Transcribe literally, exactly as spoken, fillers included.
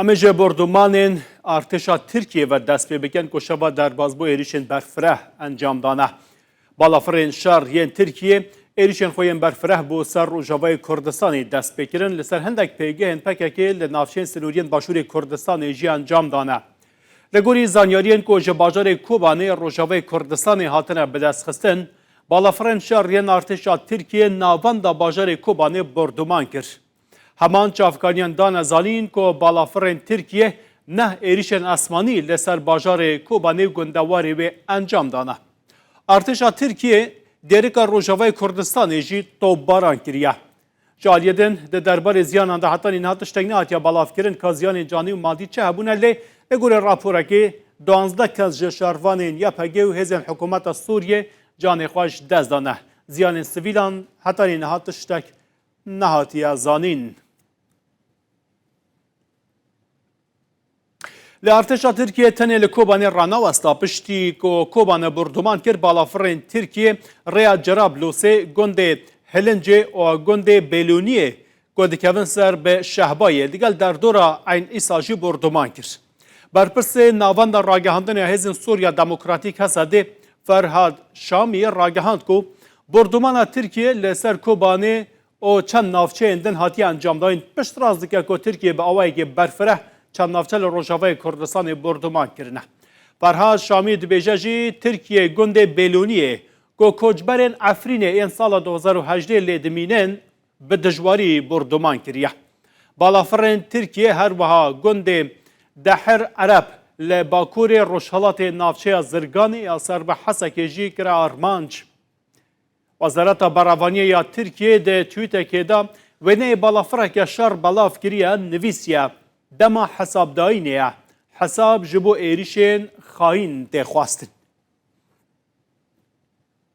Em ê ji bordumanên artêşa Tirkiyê ve dest pê bikin ku şeva derbas bû êrîşên berfireh encam dane. Balafirên şer yên Tirkiyê êrîşên xwe yên berfireh bo ser Rojavayê Kurdistanê dest pê kirin, li ser hindek pêgehên P K K li navçeyên sinûriyên Başûrê Kurdistanê jî encam dane. Li gorî zanyariyên ku ji bajarê Kobanê Rojavayê Kurdistanê hatine bidestxistin, balafirên şer yên artêşa Tirkiyê navenda bajarê Kobanê borduman kir. Heman çavkaniyan dane zanîn ku balafirên Tirkiyê neh êrîşên esmanî li ser bajarê Kobanê û gundewarê wê encam dane. Artêşa Tirkiyê dêrika Rojavayê Kurdistanê jî topbaran kiriye. Ji aliyê din di derbarê ziyanan de hetanî niha tiştek nehatiye belavkirin ka ziyanên canî û madî çi hebûne, lê li gorî raporekê duwazdeh kes ji şervanên Y P G û hêzên hikûmeta Sûriyê canê xwe ji dest dane. Ziyanên sivîlan hetanî niha tiştek nehatiye zanîn. Lê artêşa Tirkiyê tenê li Kobanê ranewesta, piştî ku Kobanê borduman kir, balafirên Tirkiyê rêya Cerablûsê, gundê Hilincê û gundê Bêlûniyê ku dikevin ser bi Şehbayê, digel derdora Eyn Îsa jî borduman kir. Berpirsê Navenda Ragihandinê ya Hêzên Sûriya Demokratîk, H S D'ê, Ferhad Şamî, ragihand ku bordumana Tirkiyê li ser Kobanê û çend navçeyên din hatiye encamdayîn, piştrast dike ku Tirkiye bi awayekî berfireh çend navçe li Rojavayê Kurdistanê borduman kirine. Ferhad Şamî dibêje jî Tirkiye gundê Bêlûniyê ku koçberên Efrînê yên sala du hezar û hejdeh lê dimînin, bi dijwarî borduman kiriye. Balafirên Tirkiye her wiha gundê Dehir Ereb li bakurê rojhilatê navçeya Zirganê ya ser bi Hesekê jî kire armanc. Wezareta Berevaniyê ya Tirkiyê di twîtekê de wêneyê balafireke şer belav kiriye, nivîsiye, dema hesabdayînê ye. Hesab ji bo êrîşên xayîn tê xwestin.